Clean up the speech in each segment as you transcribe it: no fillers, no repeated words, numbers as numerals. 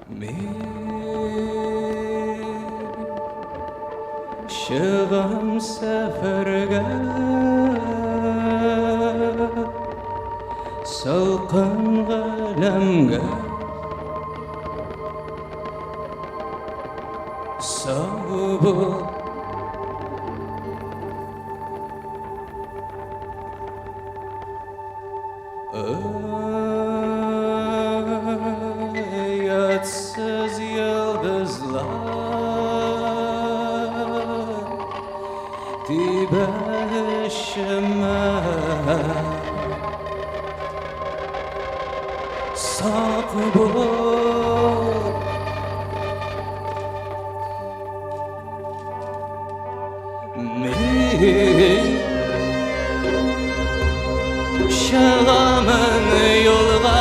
Мин чыгам сәфәргә Салкын галәмгә Сау бул. Оятсыз йолдызлар тибә эчемә. Сак бул. Мин чыгамын юлга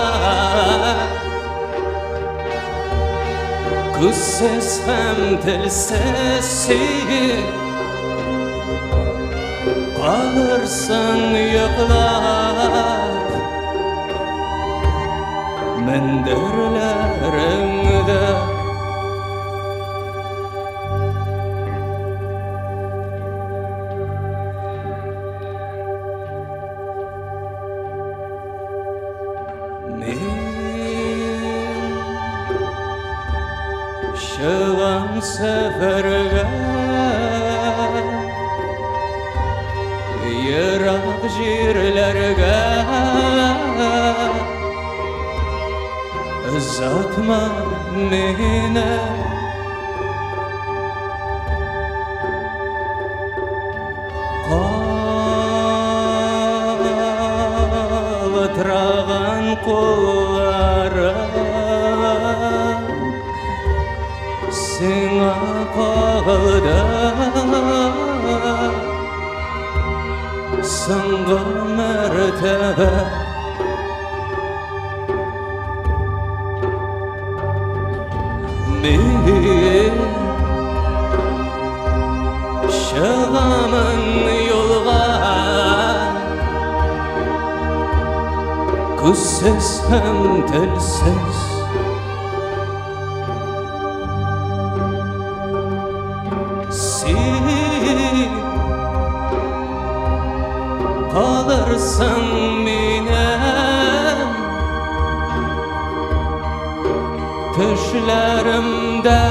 Күзсез һәм телсез син Калырсың йоклап Мендәрләреңдә. Мин чыгам сәфәргә Ерак җирләргә. Озатма мине. Калтыраган кулларым сиңа кагылды соңгы мәртәбә. Мин чыгамын юлга Күзсез һәм телсез. Син калырсың минем төшләремдә.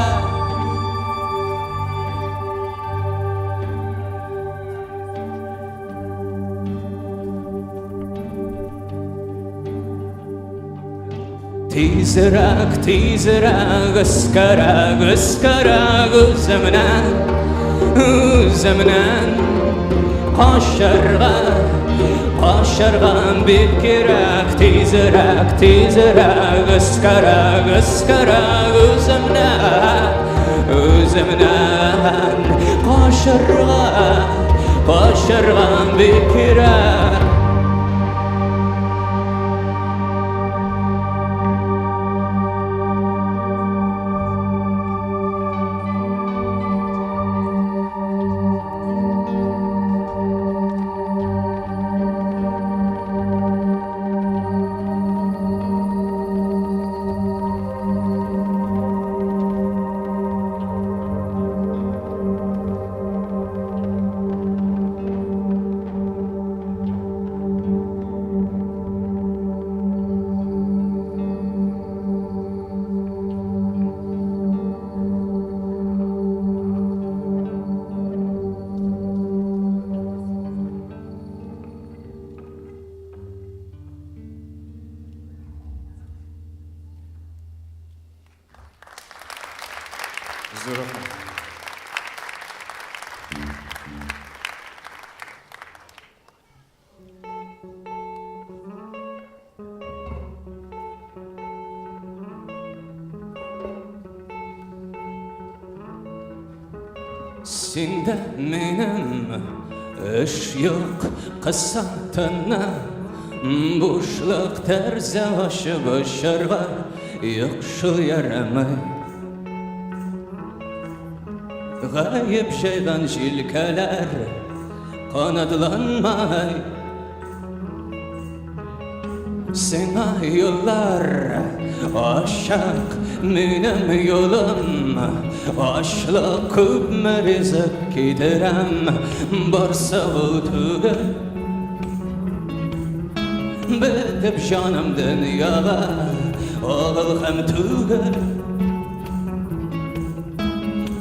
Тизрәк, тизрәк, өскәрәк, өскәрәк, үземнән, үземнән качарга, качарга бик кирәк. Тизрәк, тизрәк, өскәрәк, өскәрәк, үземнән, үземнән качарга, качарга бик кирәк. Зур рәхмәт. Синдә минем эш юк, кыса тынны. Бушлык тәрзә ачып очарга юк шул ярамый. Гаеп җайган җилкәләр канатланмай. Сиңа юллар ачык, минем юлым ачлык, күпме ризык китерәм, барсы ул түгел. Бетеп җаным дөньяга, агыл һәм түгел.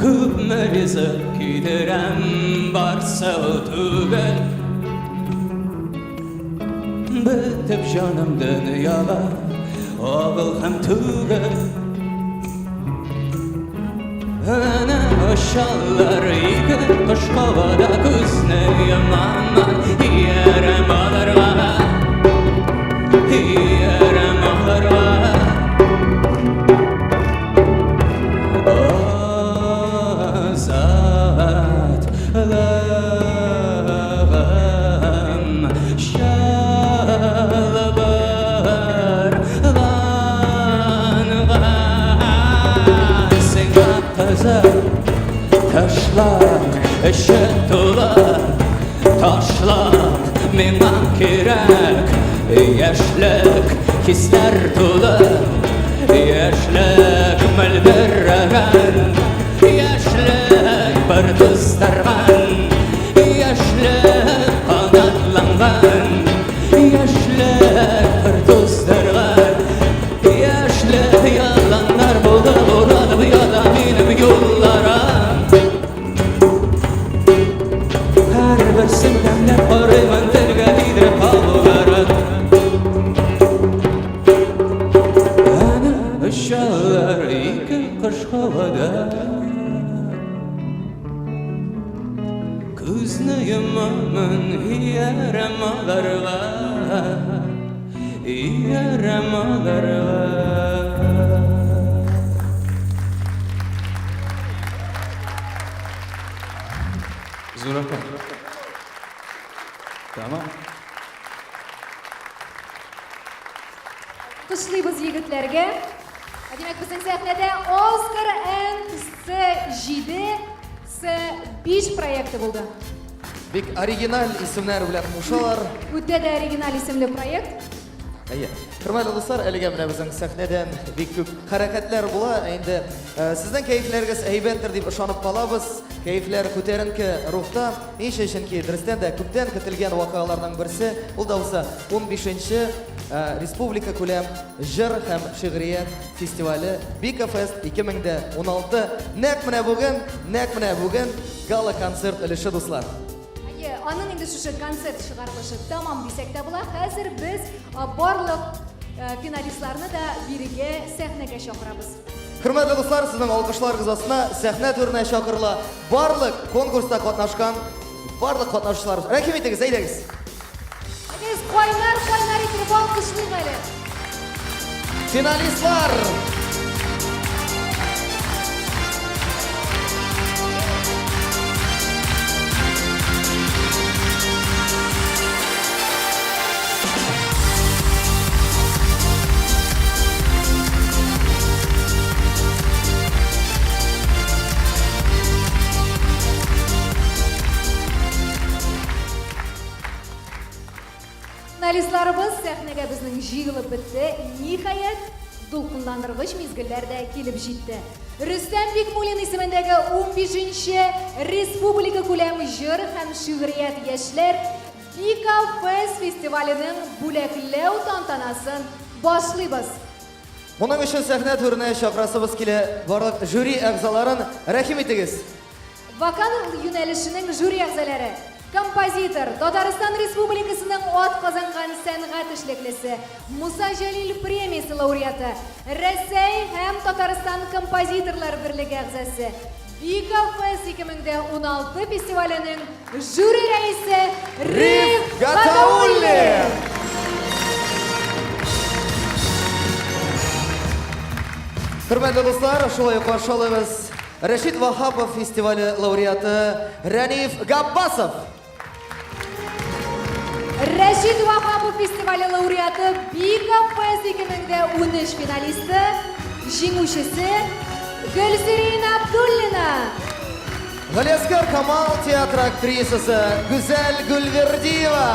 Күпме ризык китерәм, барсы ул түгел. Бетеп җаным дөньяга, агыл һәм түгел. Әнә очалар ике кош һавада, күзне йомамын, иярәм аларга, иярәм аларга. Азатлыгым чалбарланган. Сиңа кызыл ташлак эче тулы ташлак миңа кирәк, яшьлек хисләр тулы яшьлек мөлдерәгән, яшьлек бер туздырган, яшьлек канатланган, яшьлек бер туздырган, яшьлек яланнар булып уралып ята минем юлларым. Һәрберсен тәмләп карыймын, телгә тидереп калуларын. Әнә очалар ике кош һавада. Күзне йомамын, иярәм аларга, иярәм аларга. Зур рәхмәт. Тәмам. Кошлыйбыз егетләргә. Ә димәк, безнең сәхнәдә Оскар Н С7 С5 проекты булды. Бик оригиналь исемнәр белән кушалар. Үтә дә оригиналь исемле проект. Әйе. Хөрмәтле дуслар, әлегә менә безнең сәхнәдән бик күп хәрәкәтләр була. Ә инде сезнең кәефләрегез әйбәттер дип ышанып калабыз. Кәефләр күтәренке рухта. Ни өчен? Чөнки дөрестән дә күптән көтелгән вакыйгаларның берсе, ул да булса 15-нче республика күләм җыр һәм шигърият фестивале Бика Фест 2016. Нәкъ менә бүген, нәкъ менә бүген гала-концерт өлеше, дуслар. Әйе, аның инде шушы концерт чыгарылышы тәмам дисәк тә була. Хәзер без барлык финалистларны да бирегә сәхнәгә чакырабыз. Хөрмәтле дуслар, сезнең алкышларыгыз астына сәхнә түренә чакырыла барлык конкурста катнашкан барлык катнашучыларыбыз. Рәхим итегез, әйдәгез. Әйдәгез, кайнар-кайнар итеп алкышлыйк әле. Финалистлар! Финалистларыбыз сәхнәгә безнең җыелып бетте. Ниһаять, дулкынландыргыч мизгелләр дә килеп җитте. Рөстәм Бикмуллин исемендәге 15-нче республика күләм җыр һәм шигърият яшьләр Бика Фест фестиваленең бүләкләү тантанасын башлыйбыз. Моның өчен сәхнә түренә чакырасыбыз килә барлык жюри әгъзаларын. Рәхим итегез! Вокал юнәлешенең жюри әгъзалары, композитор, Татарстан Республикасының атказанган сәнгать эшлеклесе, Муса Җәлил премиясе лауреаты, Рәсәй һәм Татарстан композиторлар берлеге әгъзасы, Бика Фест 2016 фестиваленең жюри рәисе Риф Гатауллин! Хөрмәтле дуслар, шулай ук каршы алабыз Рәшит Ваһапов фестивале лауреаты Рәниф Габбасов. Рәшит Ваһапов фестивале лауреаты Бика Фест 2013 финалисты, җиңүчесе Гөлсирин Абдуллина. Галиәсгар Камал театры актрисасы Гүзәл Гөлвердиева.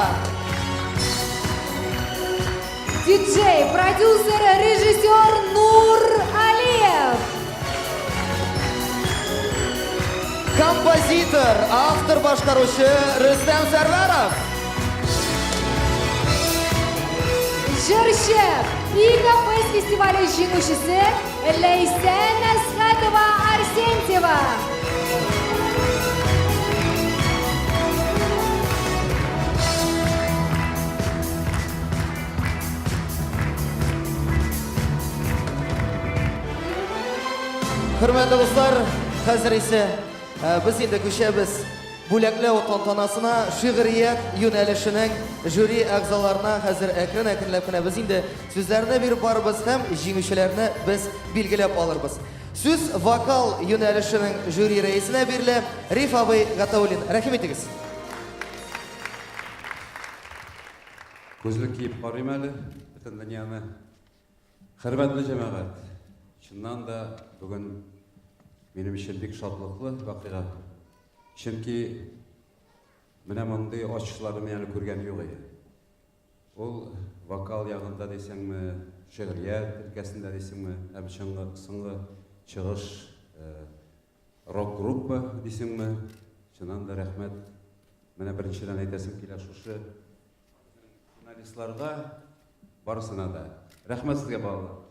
Диджей, продюсер, режиссер Нур Алиев. Композитор, автор башкаручы Рөстәм Сәрвәров. Җырчы, Иго-фест фестивале җиңүчесе Ләйсән Әсхәтова Арсентьева. Хөрмәтле дуслар, хәзер исә э, без инде күчәбез бүләкләү тантанасына шигърият юнәлешенең жюри әгъзаларына хәзер әкрен-әкренләп кенә без инде сүзләрне биреп барырбыз һәм җиңүчеләрне без билгеләп алырбыз. Сүз вокал юнәлешенең жюри рәисенә бирелә. Риф абый Гатауллин, рәхим итегез. Күзлек киеп карыйм әле бөтен дөньяны. Хөрмәтле җәмәгать, чыннан да бүген минем өчен бик шатлыклы вакыйга. Чөнки менә мондый ачышларны мин әле күргән юк иде. Ул вокал ягында дисеңме, шигърият өлкәсендә дисеңме, һәм чыңгы, соңгы чыгыш э, рок-группа дисеңме, чыннан да рәхмәт. Менә беренчедән әйтәсем килә шушы Финалистларга барысына да. Рәхмәт сезгә, балалар.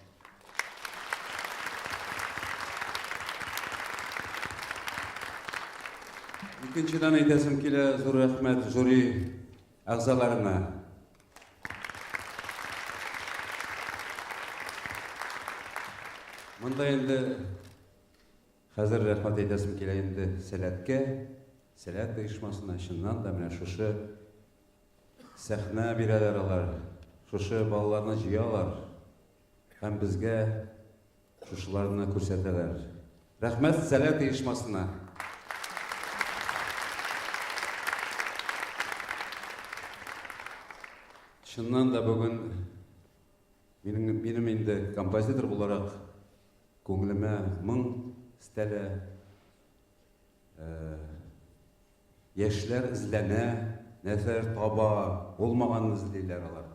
Икенчедән әйтәсем килә, зур рәхмәт жюри әгъзаларына. Монда инде хәзер рәхмәт әйтәсем килә инде Сәләткә, Сәләт оешмасына, чыннан да менә шушы Сәхнә бирәләр алар, шушы балаларны җыялар һәм безгә шушыларны күрсәтәләр. Рәхмәт Сәләт оешмасына! Чыннан да бүген минем, минем инде композитор буларак күңелемә моң стәлә. Яшьләр эзләнә, нәрсәләр таба, булмаганны эзлиләр алар.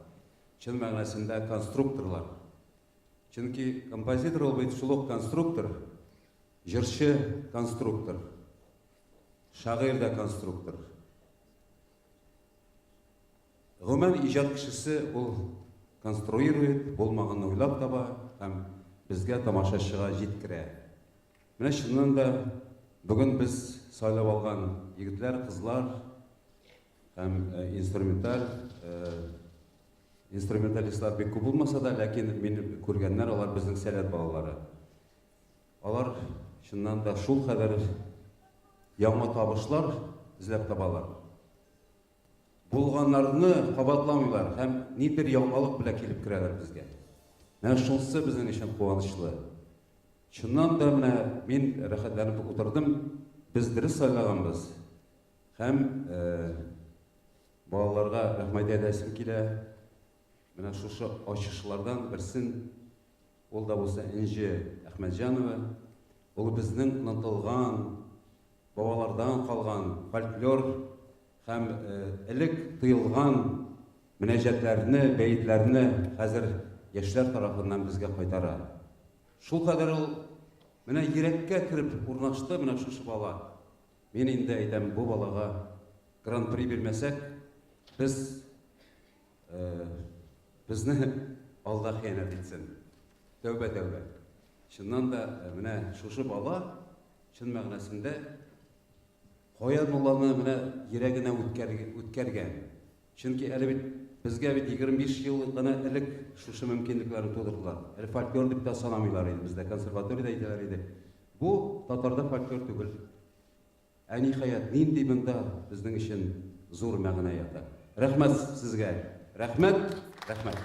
Чын мәгънәсендә конструкторлар. Чөнки композитор ул бит шул ук конструктор, җырчы конструктор, шагыйрь дә конструктор. Гомумән, иҗат кешесе ул конструирует, булмаганны уйлап таба һәм безгә тамашачыга җиткерә. Менә чыннан да бүген без сайлап алган егетләр, кызлар һәм инструменталь инструменталистлар бик күп булмаса да, ләкин мин күргәннәр алар безнең Сәләт балалары. Алар чыннан да шул кадәр яңа табышлар эзләп табалар. Булганнарны кабатламыйлар һәм нидер яңалык белән килеп керәләр безгә. Менә шунысы безнең өчен куанычлы. Чыннан да менә мин рәхәтләнеп утырдым, без дөрес сайлаганбыз. Һәм балаларга рәхмәт әйтәсем килә. Менә шушы ачышлардан берсен, ул да булса Энҗе Әхмәтҗанова, ул безнең онытылган, бабалардан калган фольклор һәм элек тыелган мөнәҗәтләрне, бәетләрне хәзер яшьләр тарафыннан безгә кайтара. Шулкадәр ул менә йөрәккә кереп урнашты менә шушы бала. Мин инде әйтәм, бу балага гран-при бирмәсәк, без безне алда хыянәт итсен. Тәүбә, тәүбә. Чыннан да менә шушы бала чын мәгънәсендә каян ул аны менә йөрәгенә үткәргән. Чөнки әле бит безгә бит 25 ел гына элек шушы мөмкинлекләрне тудырдылар. Әле фольклор дип тә санамыйлар иде бездә, консерваториядә әйтәләр иде. Бу татарда фольклор түгел. Ә ниһаять, нинди монда безнең өчен зур мәгънә ята. Рәхмәт сезгә. Рәхмәт, рәхмәт.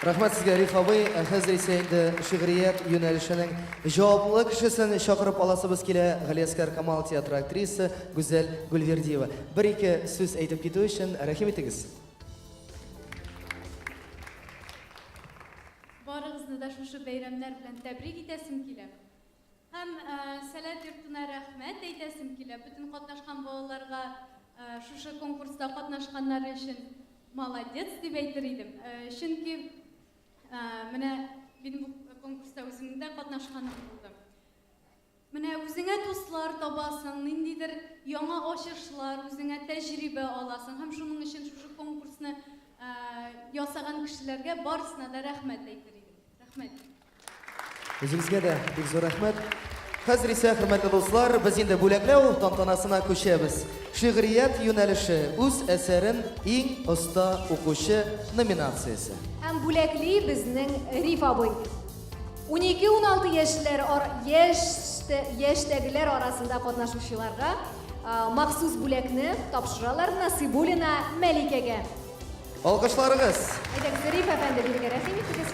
Рәхмәт сезгә, Риф абый. Ә хәзер исә инде шигърият юнәлешенең җаваплы кешесен чакырып аласыбыз килә, Галиәсгар Камал театры актрисасы Гүзәл Гөлвердиева. Бер-ике сүз әйтеп китү өчен рәхим итегез. Барыгызны да шушы бәйрәмнәр белән тәбрик итәсем килә. Һәм Сәләт йортына рәхмәт әйтәсем килә, бөтен катнашкан балаларга шушы конкурста катнашканнары өчен. Молодец дип әйтер идем. Чөнки менә мин бу конкурста үземнең дә катнашканым булды. Менә үзеңә дуслар табасың, ниндидер яңа ачышлар, үзеңә тәҗрибә аласың һәм шуның өчен шушы конкурсны ясаган кешеләргә барысына да рәхмәт әйтер идем. Рәхмәт. Үзегезгә дә бик зур рәхмәт. Хәзер исә, хөрмәтле дуслар, без инде бүләкләү тантанасына күчәбез. Шигърият юнәлеше, үз әсәрен иң оста укучы номинациясе. Һәм бүләкли безнең Риф абый. 12-16 яшьләр яшьтәгеләр арасында катнашучыларга махсус бүләкне тапшыралар Насыйбуллина Мәликәгә. Алкышларыгыз! Әйдәгез, Риф әфәнде, бирегә рәхим итегез.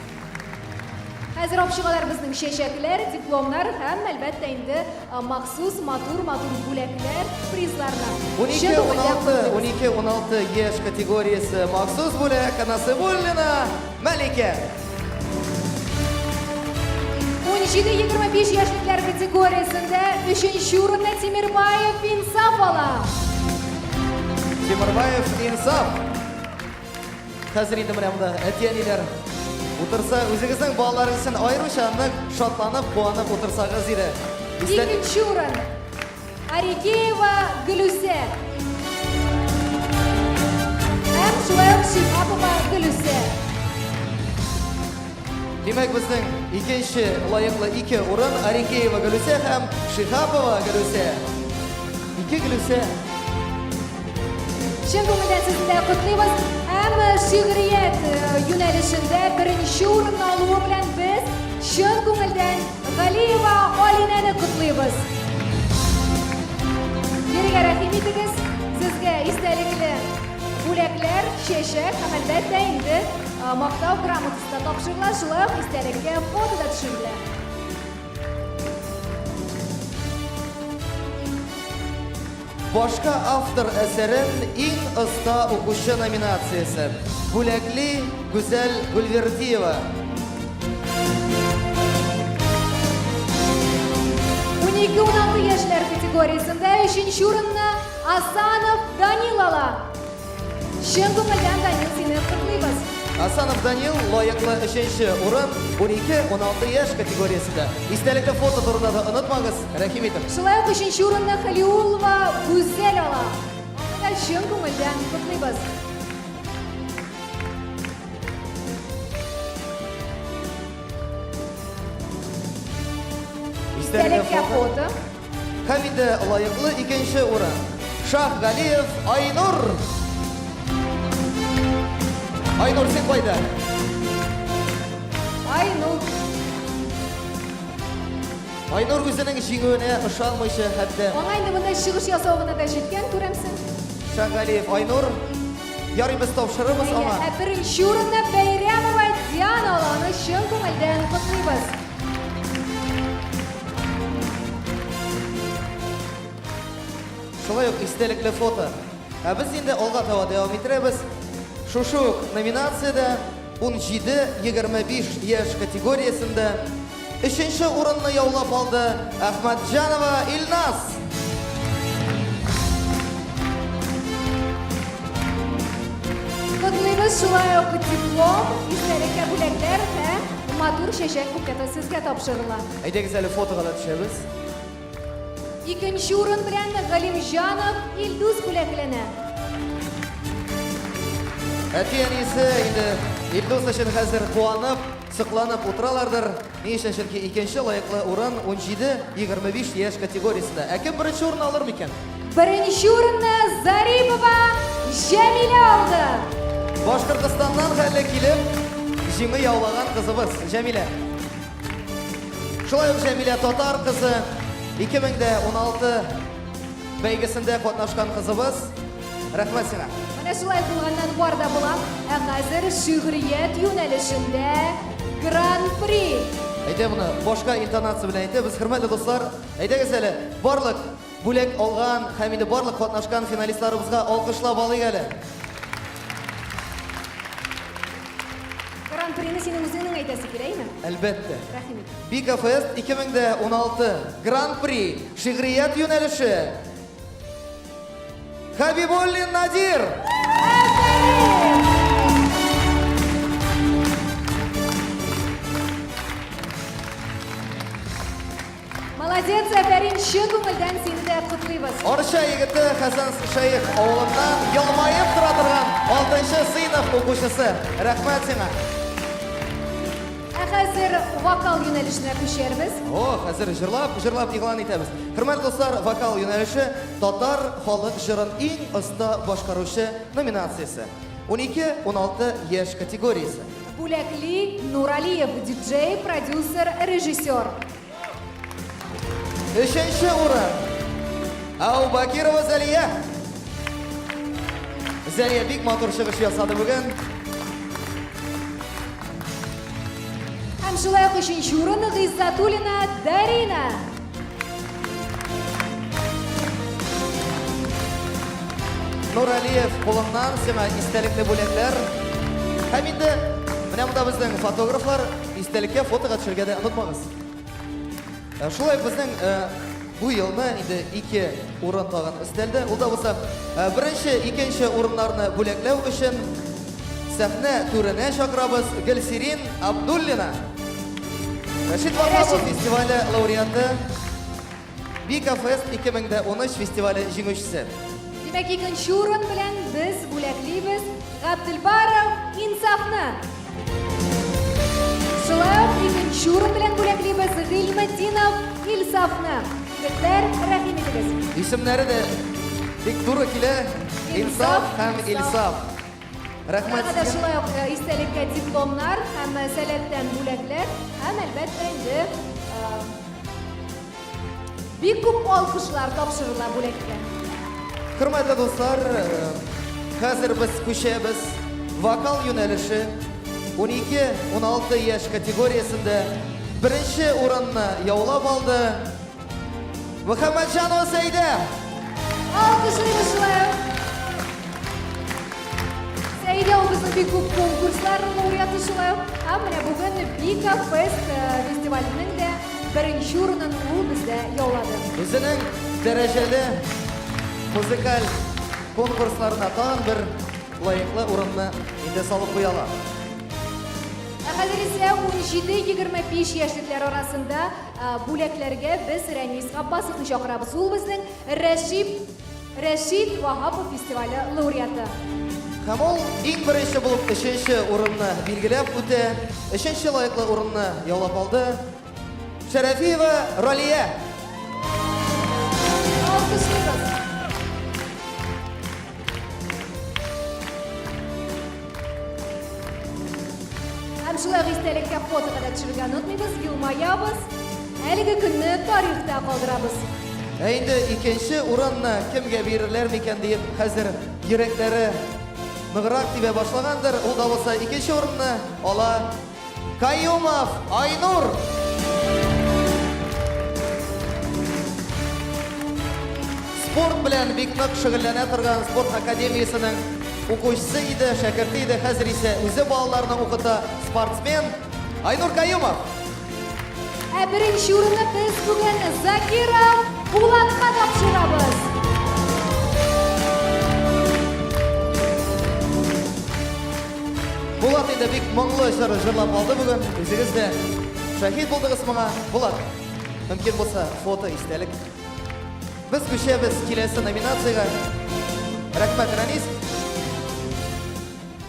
Хәзер алып чыгалар безнең чәчәкләр, дипломнар һәм, әлбәттә инде, махсус матур-матур бүләкләр, призларны. 12-16, 12-16 яшь категориясе махсус бүләк Насыйбуллина Мәликә. 17-25 яшьлекләр категориясендә өченче урынны Тимербаев Инсаф ала. Тимербаев Инсаф. Хәзер инде менә монда әти-әниләр утырса, үзегезнең балаларыгыз өчен аеруча нык шатланып, куанып утырсагыз иде. Икенче урын Арикеева Гөлүсә. Һәм шулай ук Шиһапова Гөлүсә. Димәк, безнең икенче лаеклы ике урын Арикеева Гөлүсә һәм Шиһапова Гөлүсә. Ике Гөлүсә. Чын күңелдән сезне дә котлыйбыз. Һәм шигърият юнәлешендә беренче урынны алуы белән без чын күңелдән Галиева Алинәне котлыйбыз. Бирегә рәхим итегез. Сезгә истәлекле бүләкләр, чәчәк һәм әлбәттә инде мактау грамотасы да тапшырыла, шулай ук истәлеккә фото да төшерелә. Башка автор әсәрен иң оста укучы номинациясе. Бүләкли Гүзәл Гөлвердиева. 12-16 яшьләр категориясендә өченче урынны Асанов Данил ала. Чын күңелдән, Данил, сине котлыйбыз. Асанов Данил лаеклы өченче урын 12-16 яшь категориясендә. Истәлекле фото турында да онытмагыз, рәхим итеп. Шулай ук өченче урынны Халиуллова Гүзәл ала. Аны да чын күңелдән котлыйбыз. Истәлеккә фото. Һәм инде лаеклы икенче урын. Шаһ Галиев Айнур. Айнур, син кайда? Айнур. Айнур үзенең җиңүенә ышанмыйча хәтта. Аңа инде монда чыгыш ясау гына да җиткән, күрәмсең. Шаһ Галиев Айнур. Ярый, без тапшырырбыз аңа. Ә беренче урынны Бәйрәмова Диана ала. Аны чын күңелдән котлыйбыз. Шулай ук истәлекле фото. Ә без инде алга таба дәвам иттерәбез. Шушы ук номинациядә 17-25 яшь категориясендә өченче урынны яулап алды Әхмәтҗанова Илназ. Котлыйбыз, шулай ук диплом, истәлеккә бүләкләр һәм матур чәчәк букеты сезгә тапшырыла. Әйдәгез әле фотога да төшәбез. Икенче урын белән Галимҗанов Илдус бүләкләнә. Әти-әнисе инде Илдус өчен хәзер куанып, сокланып утыралардыр. Ни өчен? Чөнки икенче лаеклы урын 17-25 яшь категориясендә. Ә кем беренче урын алыр микән? Беренче урынны Зарипова Җәмилә алды. Башкортостаннан хәлле килеп, җиңү яулаган кызыбыз Җәмилә. Шулай ук Җәмилә татар кызы, 2016 бәйгесендә катнашкан кызыбыз. Рәхмәт сиңа. Менә шулай булганнан бар да була. Ә хәзер шигърият юнәлешендә Гран-при. Әйдә моны башка интонация белән әйтәбез. Хөрмәтле дуслар, әйдәгез әле барлык бүләк алган һәм инде барлык катнашкан финалистларыбызга алкышлап алыйк әле. Гран-прины синең үзеңнең әйтәсе килә, әйме? Әлбәттә. Рәхим ит. Бика Фест 2016 Гран-при шигърият юнәлеше. Хабибуллин Надир. Афәрин! Молодец, афәрин, чын күңелдән сине дә котлыйбыз. Арча егете Хәсән Шәех авылыннан елмаеп тора торган 6 сыйныф укучысы. Рәхмәт сиңа. Ә хәзер вокал юнәлешенә күчәрбез. О, хәзер җырлап, җырлап игълан итәбез. Хөрмәтле дуслар, вокал юнәлеше татар халык җырын иң оста башкаручы номинациясе. 12-16 яшь категориясе. Бүләкли Нуралиев, диджей, продюсер, режиссер. Өченче урын. Аубакирова Зәлия. Зәлия бик матур чыгыш ясады бүген. Һәм шулай ук өченче урын Гыйззатуллина Дарина. Нуралиев кулыннан сиңа истәлекле бүләкләр. Һәм инде менә монда безнең фотографлар истәлеккә фотога төшергә дә онытмагыз. Э, шулай безнең э, бу елны инде ике урын тагын өстәлде. Ул да булса э, беренче, икенче урыннарны бүләкләү өчен сәхнә түренә чакырабыз Гөлсирин Абдуллина. Рәшит Ваһапов фестивале лауреаты, Бика Фест 2013 фестивале җиңүчесе. Димәк, икенче урын белән без бүләклибез Габделбаров Инсафны. Шулай ук икенче урын белән бүләклибез Гыйльметдинов Илсафны. Егетләр, рәхим итегез. Исемнәре дә бик туры килә. Инсаф һәм Илсаф. Рәхмәт Аларга да сезгә. шулай ук э, истәлеккә дипломнар һәм э, сәләттән бүләкләр һәм әлбәттә инде э, бик күп алкышлар тапшырыла бүләккә. Хөрмәтле дуслар, хәзер без күчәбез вокал юнәлеше 12-16 яшь категориясендә беренче урынны яулап алды Мөхәммәтҗанова Сәйдә. Алкышлыйбыз шулай ук. Сәйдә ул безнең бик күп конкурслар лауреаты шулай ук. Һәм менә бүген Бика Фест э, фестиваленең дә беренче урынын ул бездә яулады. Үзенең дәрәҗәле музыкаль конкурсларына тагын бер лаеклы урынны инде салып куя ала. Ә хәзер исә 17-25 яшьлекләр арасында Бүләкләргә без Рәнис Габбасовны чакырабыз. Ул безнең Рәшип Рәшит Ваһапов фестивале лауреаты. Һәм ул иң беренче булып өченче урынны билгеләп үтә. Өченче лаеклы урынны яулап алды Шәрәфиева Ралия. Алкышлыйбыз. Һәм шулай ук истәлеккә фотога да төшерергә онытмыйбыз, елмаябыз. Әлеге көнне тарихта калдырабыз. Ә инде икенче урынны кемгә бирерләр микән диеп, хәзер йөрәкләре ныграк тибә башлагандыр. Ул да булса икенче урынны ала Каюмов Айнур. Спорт белән бик нык шөгыльләнә торган спорт академиясенең укучысы иде, шәкерте иде, хәзер исә үзе балаларны укыта, спортсмен Айнур Каюмов. Ә беренче урынны без бүген Закиров Булатка тапшырабыз. Булат инде бик моңлы җыр җырлап алды бүген. Үзегез дә шаһит булдыгыз моңа. Булат, мөмкин булса, фото истәлек. Без күчәбез киләсе номинациягә. Рәхмәт, Ранис.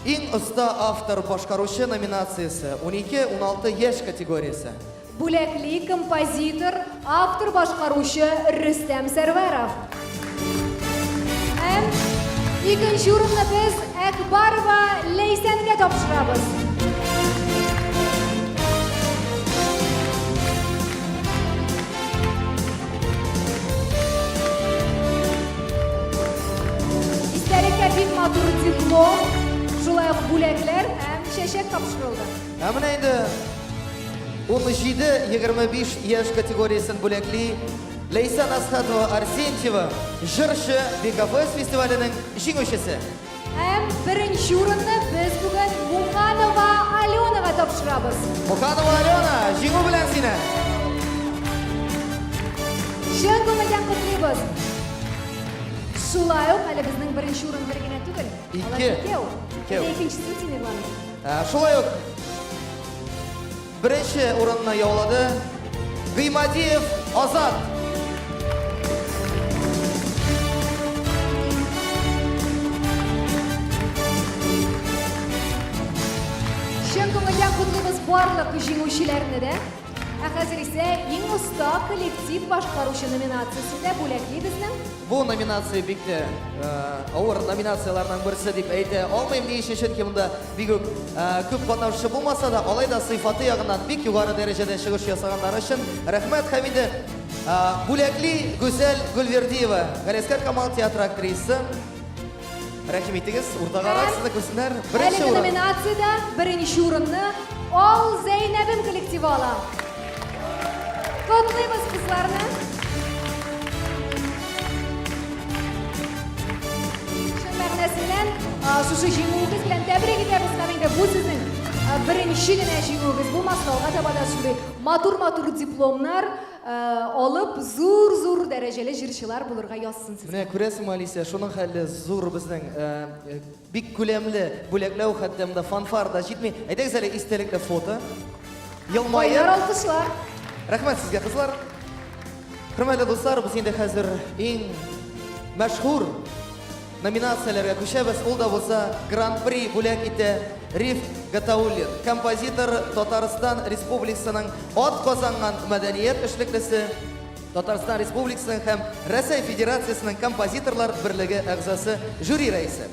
Иң оста автор башкаручы номинациясе 12-16 яшь категориясе. Бүләкли композитор, автор башкаручы Рөстәм Сәрвәров. Һәм икенче урынны без Әкбарова Ләйсәнгә тапшырабыз. Истәлеккә бик матур диплом, шулай ук бүләкләр һәм чәчәк тапшырылды. Ә менә инде 17-25 яшь категориясен бүләкли Ләйсән Асхатова Арсентьева, җырчы, Бикафест фестиваленең җиңүчесе. Һәм беренче урынны без бүген Муханова Аленага тапшырабыз. Муханова Алена, җиңү белән сине! Чын күңелдән котлыйбыз. Шулай ук әле безнең беренче урын бер генә түгел. Алар Ике. икәү. Икәү. Әле икенчесен син игълан ит. Ә, Шулай ук беренче урынны яулады Гыймадиев. Азат. Чын күңелдән котлыйбыз барлык җиңүчеләрне дә. Ә хәзер исә иң оста коллектив башкаручы номинациясендә бүләкли безнең. Бу номинация бик тә авыр номинацияләрнең берсе дип әйтә алмыйм. Ни өчен? Чөнки монда бик үк күп катнашучы булмаса да, алай да сыйфаты ягыннан бик югары дәрәҗәдә чыгыш ясаганнары өчен рәхмәт. Һәм инде бүләкли Гүзәл Гөлвердиева, Галиәсгар Камал театры актрисасы. Рәхим итегез, уртагарак сезне күрсеннәр. Беренче Әлеге урын. номинациядә беренче урынны Ал Зәйнәбем коллективы ала. Котлыйбыз кызларны. Чын мәгънәсеннән шушы җиңүегез белән тәбрик итәбез һәм инде бу сезнең беренче генә җиңүегез булмасын, алга таба да шундый матур-матур дипломнар Алып, зур-зур дәрәҗәле җырчылар булырга язсын сезгә. Менә күрәсеңме, Алисә, шуның хәлле зур безнең бик күләмле бүләкләү, хәтта монда фанфар да җитми. Әйдәгез әле истәлекле фото. Елмаеп. Кайнар алкышлар. Рәхмәт сезгә, кызлар. Хөрмәтле дуслар, без инде хәзер иң мәшһүр Номинацияләргә күчәбез, ул да булса Гран-при бүләк итә Риф Гатауллин, композитор, Татарстан Республикасының ат казанган мәдәният эшлеклесе, Татарстан Республикасының һәм Рәсәй Федерациясенең композиторлар берлеге әгъзасы, жюри рәисе.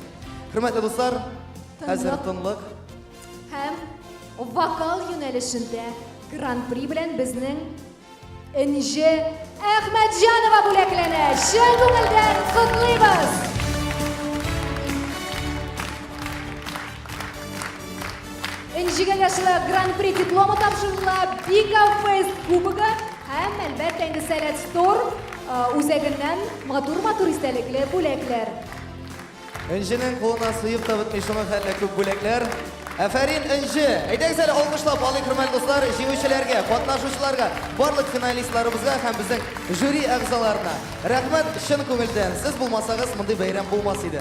Хөрмәтле дуслар, хәзер тынлык. Һәм вокал юнәлешендә Гран-при белән безнең Энҗе Әхмәтҗанова бүләкләнә. Чын күңелдән котлыйбыз! Энҗегә дә шулай Гран-при дипломы тапшырыла, Бика Фест кубогы һәм, әлбәттә, инде Сәләт Стор үзәгеннән матур-матур истәлекле бүләкләр. Энҗенең кулына сыеп та бетми шуның хәтле күп бүләкләр. Афәрин, Энҗе! Әйдәгез әле алкышлап алыйк, хөрмәтле дуслар, җиңүчеләргә, катнашучыларга, барлык финалистларыбызга һәм безнең жюри әгъзаларына. Рәхмәт чын күңелдән. Сез булмасагыз, мондый бәйрәм булмас иде.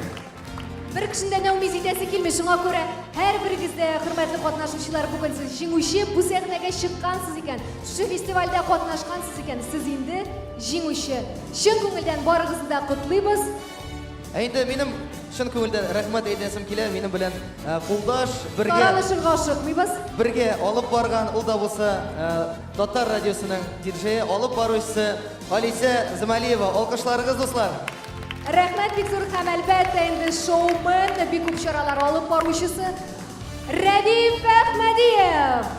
Бер кешене дә нәүмиз итәсе килми, шуңа күрә һәрберегез дә, хөрмәтле катнашучылар, бүген сез җиңүче, бу сәхнәгә чыккансыз икән, шушы фестивальдә катнашкансыз икән, сез инде җиңүче. Чын күңелдән барыгызны да котлыйбыз. Ә инде минем чын күңелдән рәхмәт әйтәсем килә, минем белән кулдаш, бергә Таралышырга ашыкмыйбыз. Бергә алып барган, ул да булса Татар радиосының диджее, алып баручысы Алисә Зымалиева. Алкышларыгыз, дуслар! Рәхмәт бик зур һәм әлбәттә инде шоумен, бик күп чаралар алып баручысы Рәдиф Әхмәдиев!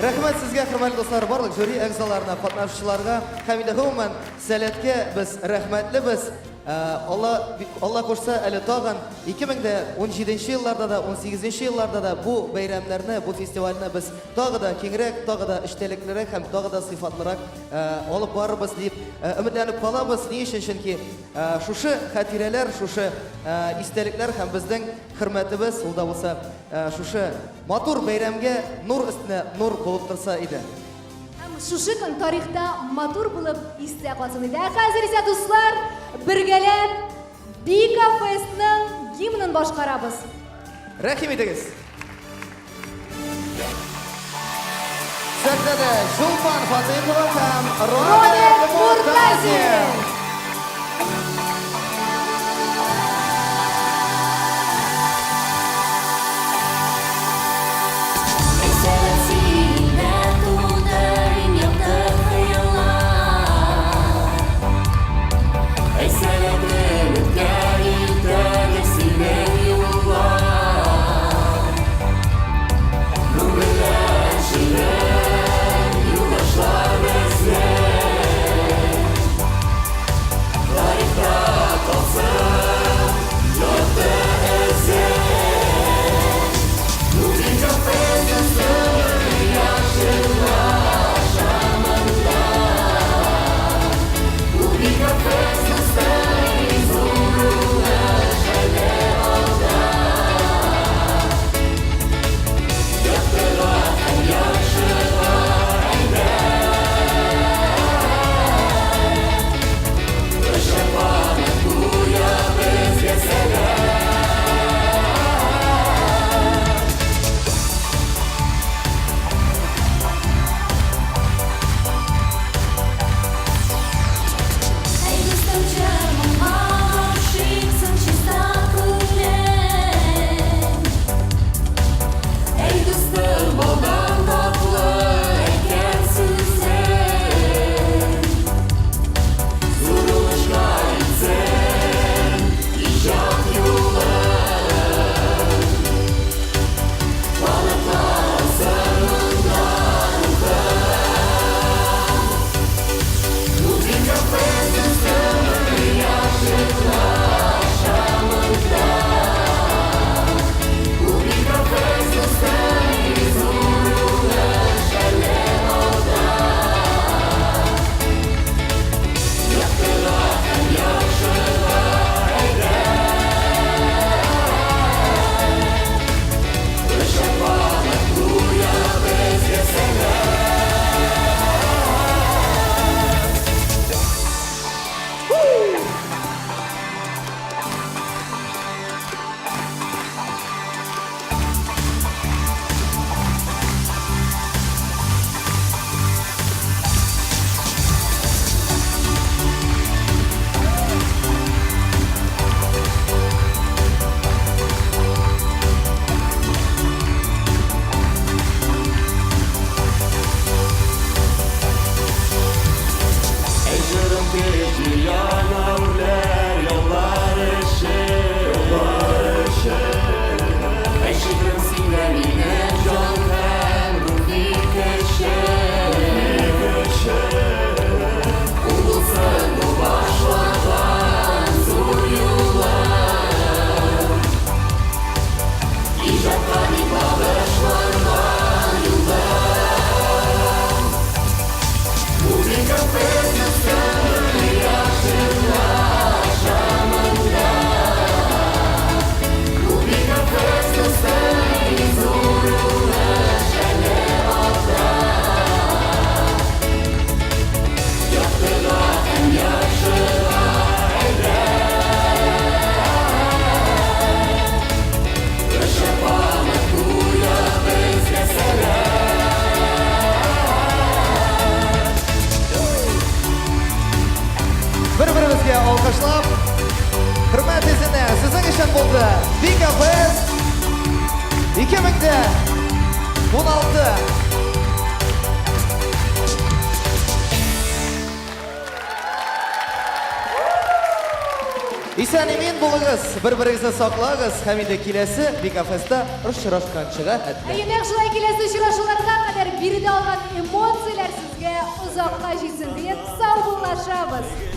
Рәхмәт сезгә, хөрмәтле дуслар, барлык жюри әгъзаларына, катнашучыларга һәм инде гомумән Сәләткә без рәхмәтлебез. Алла, Алла кушса, әле тагын 2017 елларда да, 18 елларда да бу бәйрәмнәрне, бу фестивальне без тагы да киңрәк, тагы да эчтәлеклерәк һәм тагы да сыйфатлырак алып барырбыз дип өметләнеп калабыз. Ни өчен? Чөнки шушы хатирәләр, шушы истәлекләр һәм безнең хөрмәтебез, ул да булса, шушы матур бәйрәмгә нур өстенә нур булып торса иде. Һәм шушы көн тарихта матур булып истә калсын иде. Ә хәзер исә, дуслар, бергәләп Бика Фестның гимнын башкарабыз. Рәхим итегез. Сәхнәдә Чулпан Фатыйхова һәм Роберт Муртазин. өчен булды Вика Фест 2016. Исән-имин булыгыз, бер-берегезне саклагыз һәм инде киләсе Вика Фестта очрашканчыга хәтле. Әйе, нәкъ шулай киләсе очрашуларга кадәр биредә алган эмоцияләр сезгә озакка җитсен диеп саубуллашабыз.